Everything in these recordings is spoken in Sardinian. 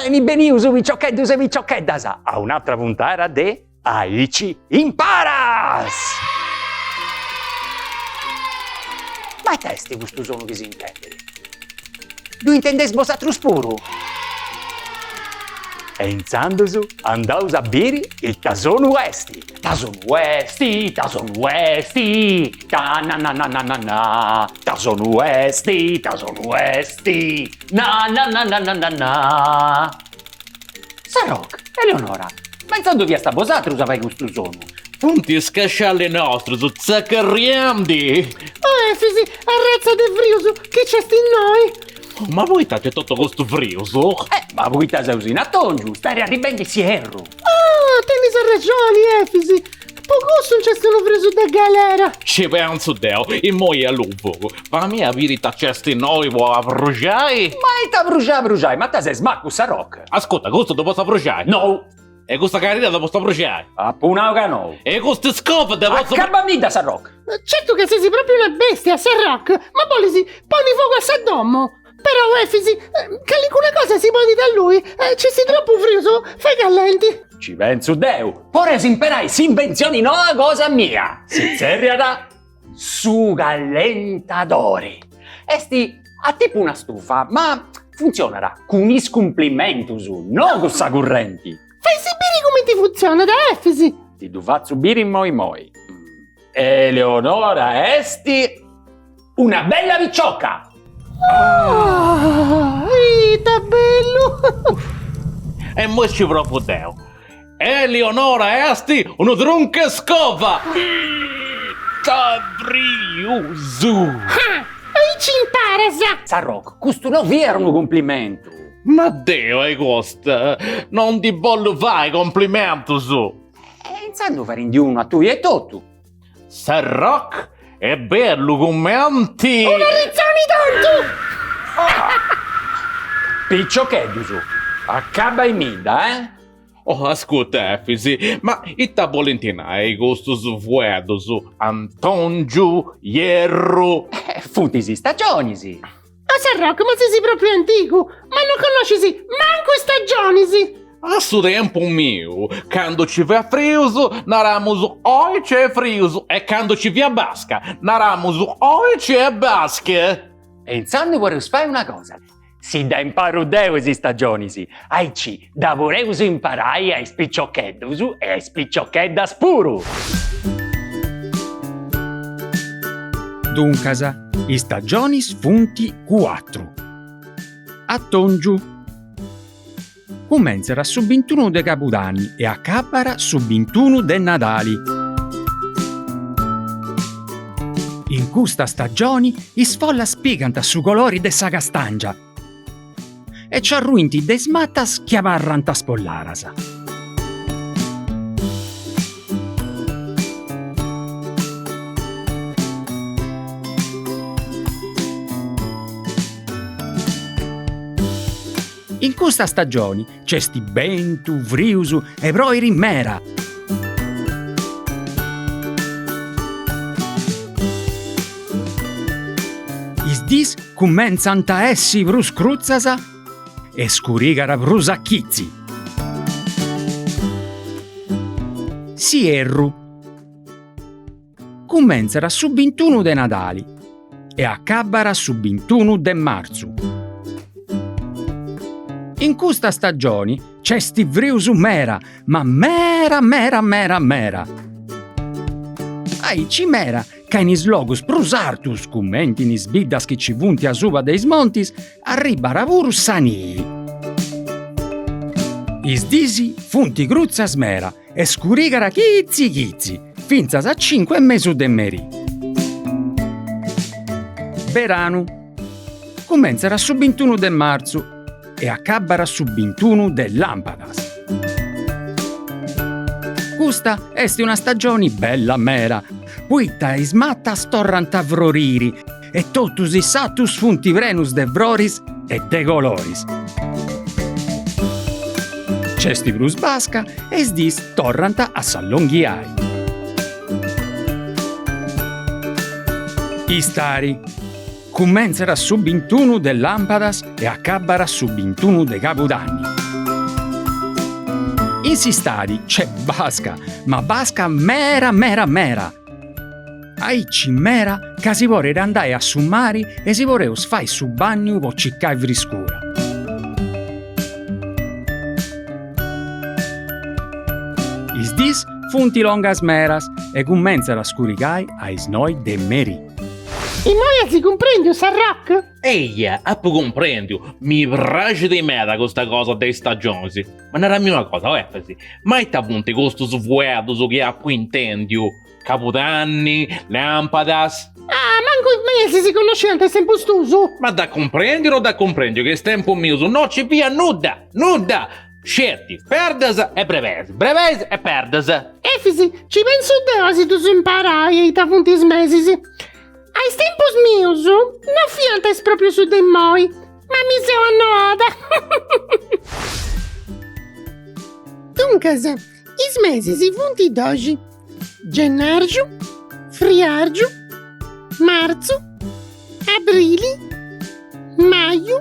Beni benius piciocheddus e piciocheddas a un'atra puntada de Aici Imparas! Ma ita est custu sonu chi s'intendit? Ddu intendeis bosatrus puru? E intzandus andaus a biri ita sonu est! Ta sonu est, ta sonu est, ta na na na na na na, ta sonu est, ta sonu est, na na na na na na na. Sarroch, Eleonora, ma intzandus fiast bosatrus a fai custu sonu? Funt is casciallis nostrus tzacarriendi! Oh Efisi, arretza de frius chi nc'est innoi! Ma poita nc'est totu custu frius? Eh, ma poita seus in atongiu, est arribendi s'ierru! Oh, tenis arrexoni Efisi, po cussu nc'est unu frius de galera! Ci pentzu deu, immoi alluu fogu, Fammi a biri ita nc'est innoi po abruxai! Ma ita abruxai abruxai, ma ita ses macu Sarroch? Ascurta, custu ddu potzu abruxai? Nou! E custa carina dda potzu abruxai? Apu nau ca nou! E custa iscopa dda potzu. Acabamidda Sarroch! Certu ca ses propriu una bestia, Sarroch! Ma bolis ponni fogu a sa domu? Però Efisi, calincuna cosa si podit allui, nc'est tropu frius, fai callenti! Ci pentzu deu, podeus imperai s'inventzioni noa cosa mia! Si tzerriat Su callentadori est a tipu una stufa, ma funtzionat cun is cumplimentus, no cun sa currenti. Fai-sì biri cumenti funtzionat, Efisi! Ti ddu fatzu biri immoi immoi. Eleonora est una bella picioca! Oh, ita bellu! E immoi ci provu deu. Eleonora est unu trunchescova! Ita frius! Ah, aici imparas! Sarroch, custu no fiat unu cumplimentu! Ma deu a custa non ndi bollu fai cumplimentus! E intzandus faindi unu a tui etotu! Sarroch est bellu cumenti. Un'arritzoni tontu! Piciocheddus, acabaimidda, eh! Oh, ascurta Efisi, ma ita bolint nai custus fueddus, antongiu, ierru? Funt is stagionis. Oh Sarroch, ma ses propriu antigu, ma no connoscis mancu is stagionis! A su tempus miu, candu ci fiat frius, naramus oi c'est frius e candu ci fiat basca, naramus oi c'est basca. E intzandus podeus fai una cosa, si dda imparu deu is stagionis, aici dda podeus imparai a is piciocheddus e a is piciocheddas puru! Duncas, is stagionis funt cuatru. Atongiu. Cumentzat su bintunu de Cabudanni e acabat su bintunu de Nadali. In custa stagioni is follas pigant su colori de sa castàngia e ci arruint de is matas chi abarrant spollaras. In custa stagioni nc'est bentu, frius e proiri mera. Is dis cumentzant a essi prus crutzas e scurigat prus a chitzi. S'ierru. Cumentzat su bintunu de Nadali e acabat su bintunu de martzu. In custa stagioni nc'est frius mera, ma mera mera mera mera. Aici mera ca in is logus prus artus, cumenti in is biddas chi ci funt asuba de is montis, arribat puru sa nii. Is dis funt crutzas mera e scurigat chitzi chitzi, fintzas a cincu e mesu de merì. Beranu. Cumentzat su bintunu de martzu e acabat su bintunu de làmpadas. Custa est una stagioni bella mera, poita is matas torrant a froriri e totus is satus funt prenus de froris e de coloris. Nc'est prus basca e is dis torrant a s'allonghiai. Istari. Cumentzat su bintunu de làmpadas e acabat su bintunu de cabudanni. In s'istadi c'est basca, ma basca mera mera mera. Aici mera ca si porit andai a su mari e si poreus fai su bagnu po circai friscura. Is dis funt longas meras e cumentzat a scurigai a is noi de merì. Immoi as cumprendiu, Sarroch? Eia, apu cumprendiu, mi praxit meda custa cosa de is stagionis. Ma narami una cosa, o Efisi, ma ita funt custus fueddus chi apu intendiu? Cabudanni, làmpadas. Ah, mancu is mesis si connosciant a is tempus tuus? Ma dda cumprendiu o no dda cumprendiu chi a is tempus mius no ci fiat nudda, nudda! Sceti perdas e brebeis, brebeis e perdas. Efisi, ci pensu deu a si ddus imparai ita funt is mesis. A is tempus mius no fiant is proprius de immoi, ma mi seu annoada. Duncas, is mesis funt doxi, gennargiu, friargiu, martzu, abrili, maju,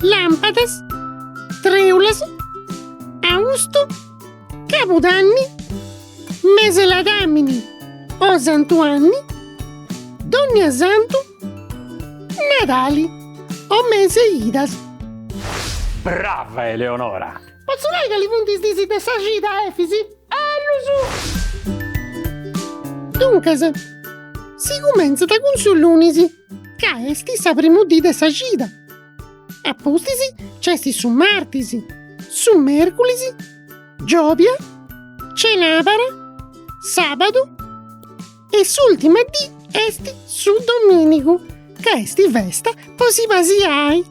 làmpadas, trèulas, austu, cabudanni, mes'e ladàmini o santuanni, donniasantu, nadali o mes'e idas. Brava Eleonora! Potzu nai cali funt is dis de sa cida, Efisi? Ellus! Duncas, si cumentzat cun su lunis, ca est sa primu dì de sa cida. A pustis nc'est su martis, su mèrculis, giòbia, cenàbara, sàbadu e s'ùrtima dì est su domìnigu, ca est festa po si pasiai.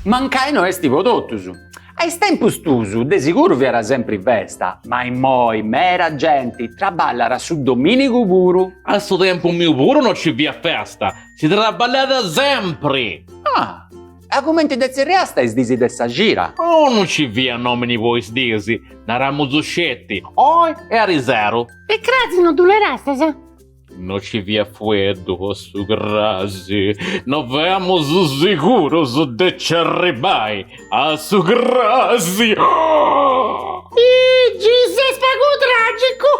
Mancai no est po totus. A is tempus tuus de siguru fiat sempri festa, ma immoi mera genti traballat su domìnigu puru. A su tempus miu puru no ci fiat festa, si traballat sempri! Ah, e cumenti ddas tzerriasta is dis de sa cida? Oh, non ci fiat nomini po is dis, naramus sceti oi e ariseru. E crasi no ddu narastas? No ci fiat fueddu po su crasi, no fiamus sigurus de ci arribai a su crasi. Ih, gei ses pagu tragicu!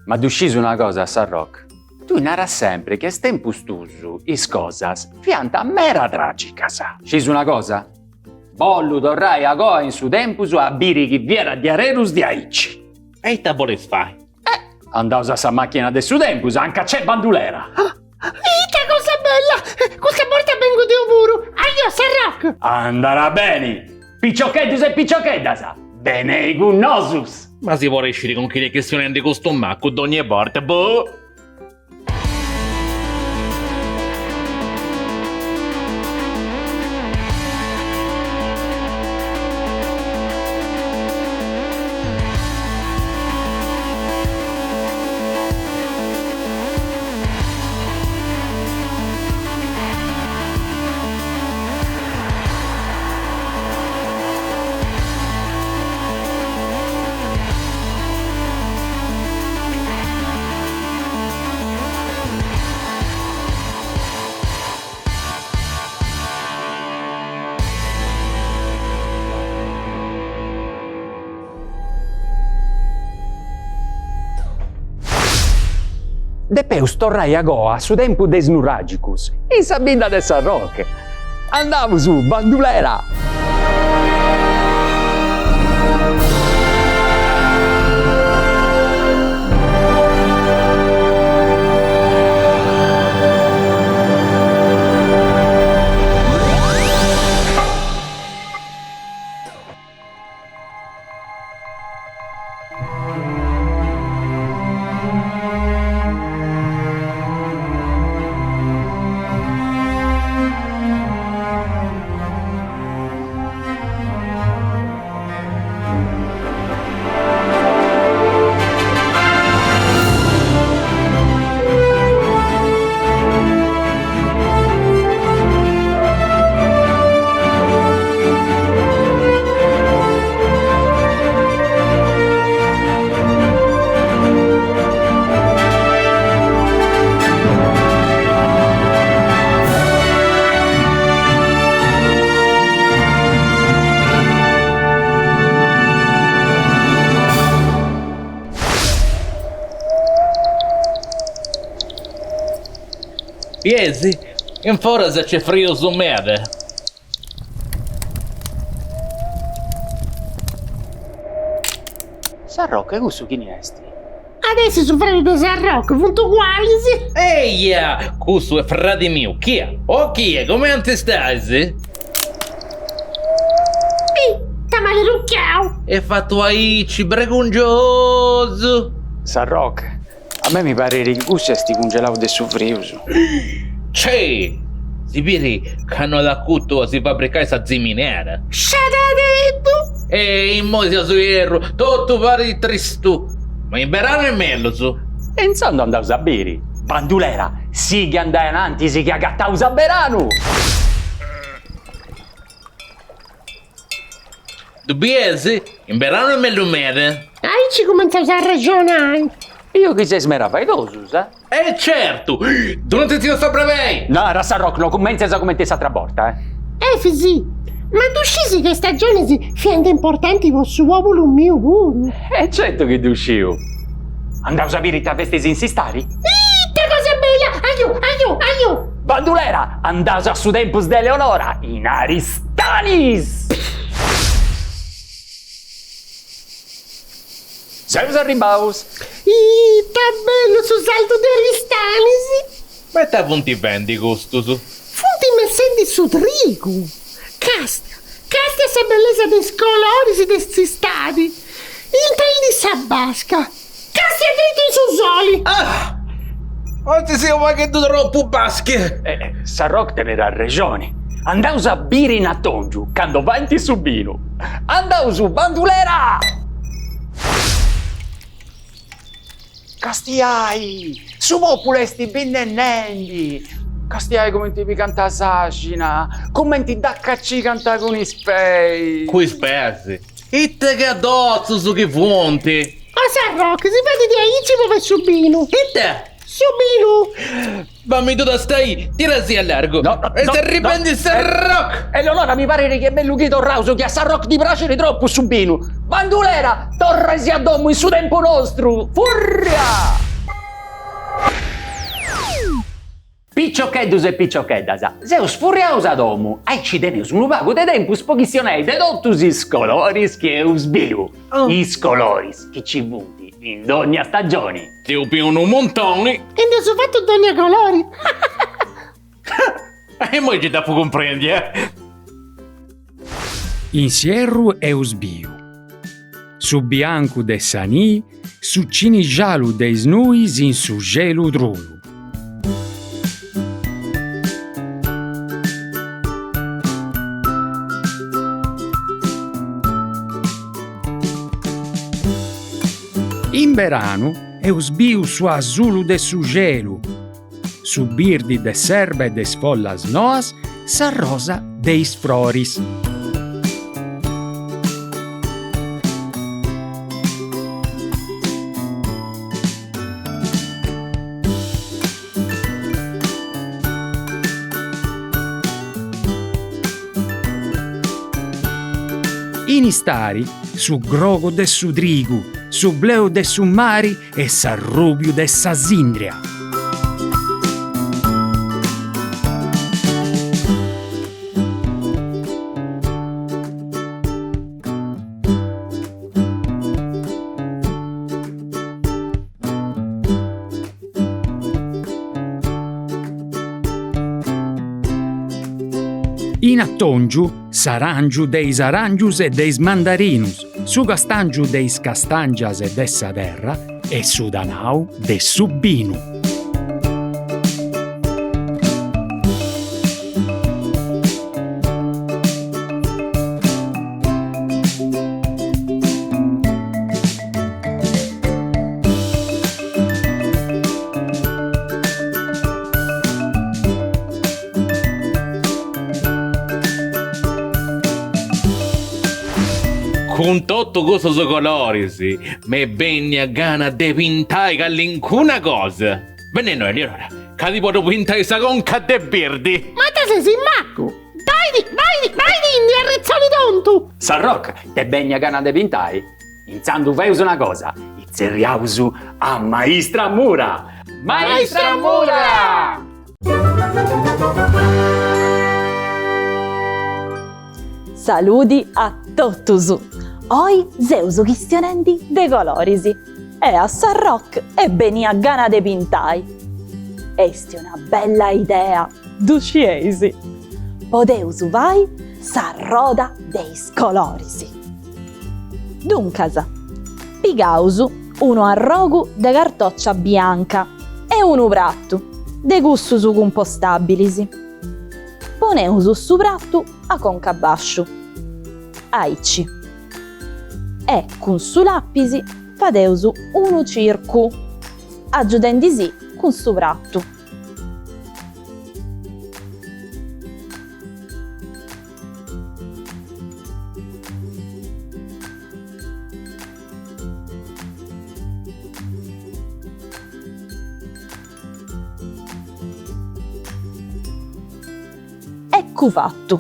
Ma ddu scis una cosa, Sarroch? Tui naras sempri chi a is tempus tuus is cosas fiant mera tragicas. Scis una cosa? Bollu torrai agoa in su tempus a biri chi fiat diarerus diaici. E ita bolis fai? Eh, andaus a sa machina de su tempus, anca c'est Bandulera. Ita cosa bella! Custa borta bengu deu puru! Ajò, Sarroch! Andara beni! Piciocheddus e piciocheddas, benei cun nosus! Ma si podit sciri cun chini est chistionendi custu macu dogna borta, boh! Depeus torrai agoa a su tempus de is nuragicus, in sa bidda de Sarroch. Andamus, bandulera! Bieis? In foras c'est frius meda. Sarroch, cussu chini est? At essi su fradi de Sarroch, funt ugualis! Eia! Cussu est fradi miu, Chia! O Chia, cumenti stais? Ih, ta maleducau! Est fatu aici, bregungiosu! Sarroch, A mei mi parit chi cussu est cungelau de su frius. Cei! Si biri ca no at acutu a si fabricai sa ziminera. Sciadadeddu! E immoi seus in ierru, totu parit tristu. Ma in beranu est mellus. E intzandu andaus a biri. Bandulera, sighi a andai anantis chi agataus a beranu! Ddu bies? In beranu est mellus meda. Aici cumentzaus a arrexonai. Biu chi seis meda faidosus, eh? E certu! Donatitì sa brebei! Nara Sarroch, no cumentzes cumenti s'atra borta, eh? Efisi, ma ddu scisi ca is stagionis fiant importanti po su populu miu puru? E certu chi ddu sciu! Andaus a biri ita festis in s'istadi? Ita cosa bella! Agiu, agiu, agiu! Bandulera, andaus a su tempus de Eleonora, in Aristanis! Seus arribbaus! Ita bellu su sartu de Aristanis! Ma ita funt fendi custus? Funt messendi su trigu! Castia, castia sa bellesa de is coloris de s'istadi! Intendi sa basca! Castia dritu in su soli! Ah! Fortzis seu u' pagheddu tropu baschi! Sarroch tenit arrexoni. Andaus a biri in atongiu, candu faint su binu. Andaus, bandulera! Castiai! Su populu est binnennendi! Castiai cumenti pigant s'àxina, cumenti dda cacigant cun is peis! Cun is peis? Ite cadotzus chi funt! O Sarroch, si fait diaici po fai su binu! Ite? Su binu! Fammi tastai, tirasì a largu! No, no, Est arribendi Sarroch! Eleonora, mi parit chi est bellu chi torraus, chi a Sarroch ddi praxit tropu su binu! Bandulera, torraisì a domu in su tempu nostru! Furria! Piciocheddus e piciocheddas, seus furriaus a domu, aici teneus unu pagu de tempus po chistionai de totus is coloris chi eus biu, is coloris chi ci funt in dònnia stagioni. Nd'eus biu unu muntoni. E nd'eus fatu dònnia colori. E immoi gei dd'apu cumprendia. In s'ierru eus biu. Su biancu de sa nii, su cinixalu de is nuis in su xelu trulu. In beranu eus biu su asulu de su xelu, su birdi de s'erba e de is follas noas, s'arrosa de is froris. In istari, su grogu de su trigu, su bleu de su mari e s'arrùbiu de sa sindria. In atòngiu, s'aràngiu de is aràngius e de is mandarinus, su castàngiu de is castàngias e de sa terra e su danau de su binu. Cun totu custus coloris m'est bennia gana de pintai calincuna cosa. Beni innoi Eleonora, ca ti potzu pintai sa conca de birdi. Ma ita ses macu? Baidi, baidi, baidindi, arretzoni tontu! Sarroch, t'est bennia gana de pintai? Intzandu faeus una cosa, itzerriaus a Maistra Mura! Maistra Mura! Saludi a totus! Oi seus chistionendi de coloris e a s'arroc est benia gana de pintai. Est una bella idea, ddu scieis? Podeus fai s'arroda de is coloris. Duncas, pigaus unu arrogu de cartòcia bianca e unu pratu de cussus cumpostàbilis. Poneus su pratu a conca a bàsciu, aici, e cun su lapis fadeus unu circu, agiudendisì cun su pratu. Eccu fattu!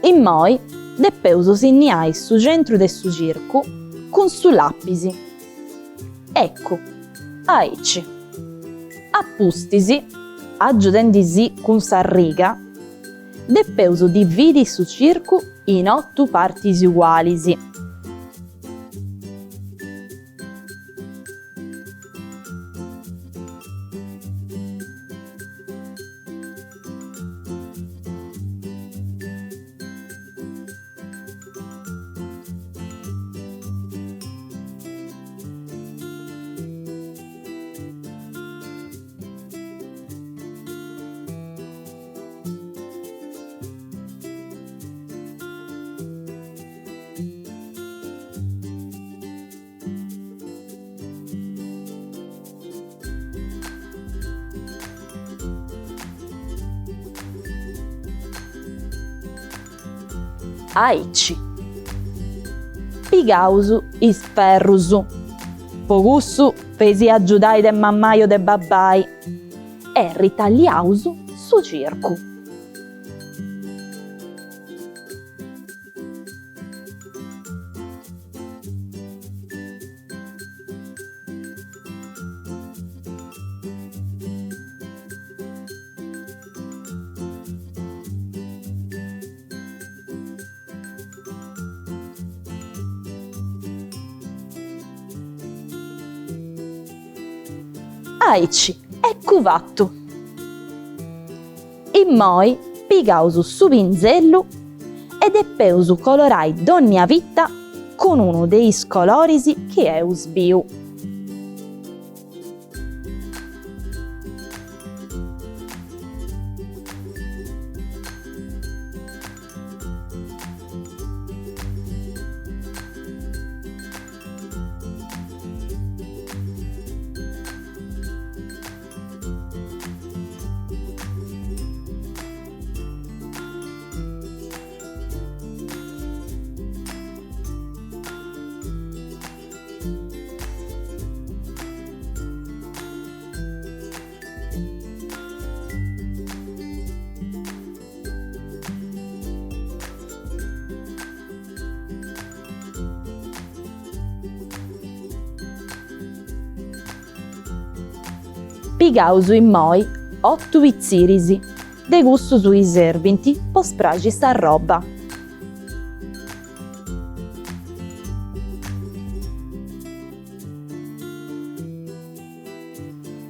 Immoi depeus sinniai su centru de su circu cun su lapis. Eccu, aici. A pustis, agiudendisì cun sa riga, depeus dividi su circu in otu partis ugualis. Aici. Pigaus is ferrus. Po cussu feisì agiudai de mammai o de babbai e ritalliaus su circu. Aici, eccu fattu! Immoi pigaus su pinzellu e depeus colorai dònnia fita cun unu de is coloris chi eus biu. Pigaus immoi otu pitziris, de cussus chi serbint po spraxi s'arroba.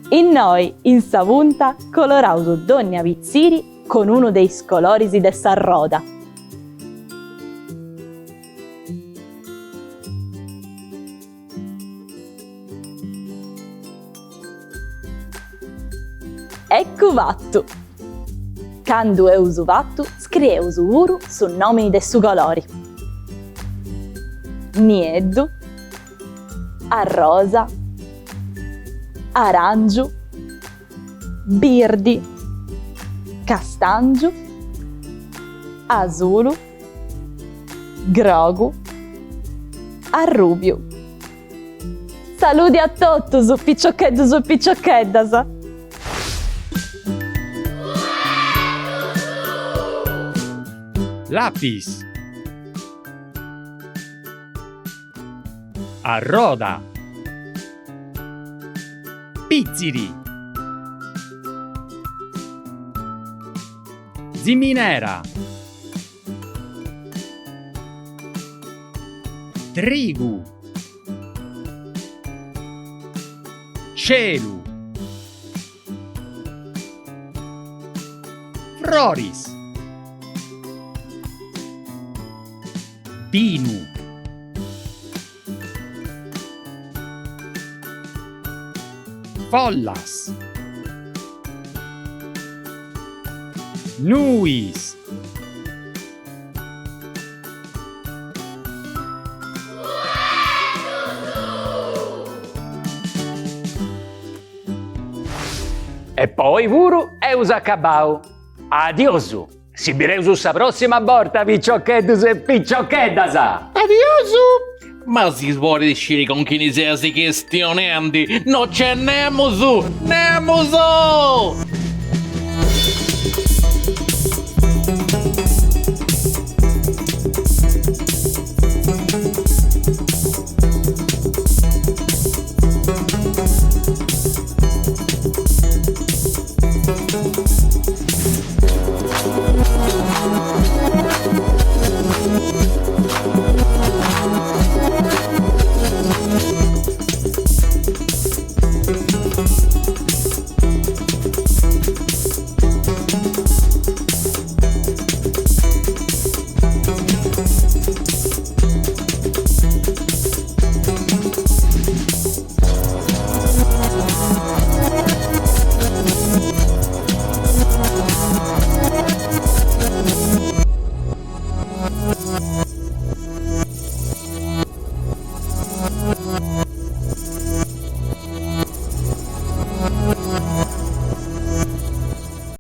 Innoi in sa punta coloraus dònnia pitziri cun unu de is coloris de s'arroda. Eccu fattu! Candu eus fattu scrieus puru su nomini de su colori. Nieddu, arrosa, arangiu, birdi, castangiu, asulu, grogu, arrubiu. Saludi a totus, piciocheddus e piciocheddas! Lapis. Arroda. Pitziri. Ziminera. Trigu. Celu. Froris. Binu. Follas. Nuis. E po oi puru eus acabau. Adiosu! Si bireus sa prossima borta piciocheddus e piciocheddas! Adiosu! Ma si podit sciri cun chini ses chistionendi? No c'est nemus! Nemus!